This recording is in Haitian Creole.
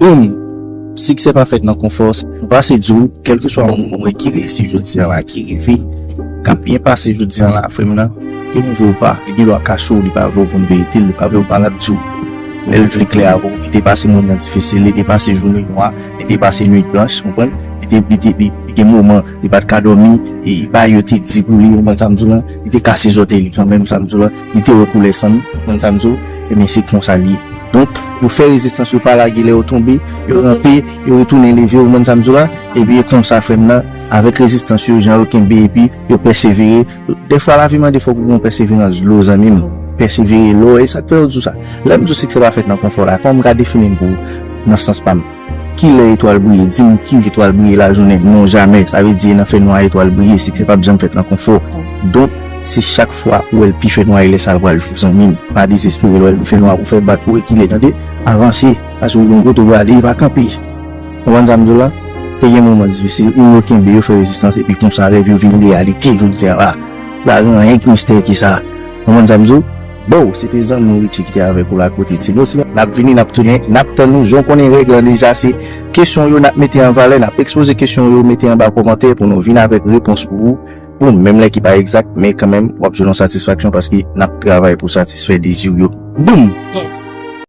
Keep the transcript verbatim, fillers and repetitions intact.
Boum! Siksè pa fèt nan konfò. Mwen pase di w, kèlkeswa yon moun mwen ki reyisi jodi a la, ki rive, k ap byen pase jodi a la, frè m nan, ke w vle w pa, li gen dwa kache w, li pa vle w konn verite l, li pa vle w pa l ap di w. Lè l vle klè avè w, li te pase moman difisil, li te pase jounen nwa, li te pase nuit blanch, konprann? Li te, li te, li, li gen moman, li pa t ka dòmi, e bagay yo te di pou li, w konprann sa m di w lan, li te kase zòtèy li kanmenm, sa m di w lan, li te wè koulè san, w konprann sa m di w, ebyen se konsa li ye. Donk, yo fè rezistans, yo pa lage lè yo tonbe, yo ranpe, yo retounen leve, w konprann sa m di w la? Epi e konsa, frè m nan, avèk rezistans yo, jan yo kenbe, epi yo pèsevere. Dèfwa, lavi mande fòk ou gen yon pèseverans dlo, zanmi m. Pèsevere dlo, e sa k fè yo di w sa. Lè m di w siksè pa fèt nan konfò la, kòman m ka defini l pou ou nan sans pa m? Kilè etwal briye? Di m ki etwal briye lajounen? Non, jamè. Sa vle di e nan fènwa etwal briye, siksè p ap janm fèt nan konfò. Donk, se chak fwa ou wè l pi fènwa, e lè sa l pral jou, zanmi m. Pa dezespere, lè w wè l pi fènwa, ou fè bak, ou rekile, tande? Avanse, paske ou gen yon kote w prale, e pa kanpe. Konprann sa m di w la? Te gen moman difisil, moun yo kenbe, yo fè rezistans, epi konsa rèv yo vin reyalite jodi a la. Pa gen anyen ki mistè ke sa. Konprann sa m di w? Bon, se te zanmi w Richie ki te avèk ou la kote Tino. Sinon, n ap vini, n ap tounen, n ap tann nou. Jan w konnen règ lan deja, se kesyon yo n ap mete an valè, n ap ekspoze kesyon yo, mete anba kòmantè pou nou vin avèk repons pou ou, pou menm lè ki pa egzak, men kanmenm, w ap jwenn yon satisfaksyon paske n ap travay pou satisfè dezi w yo. Boum! Yes.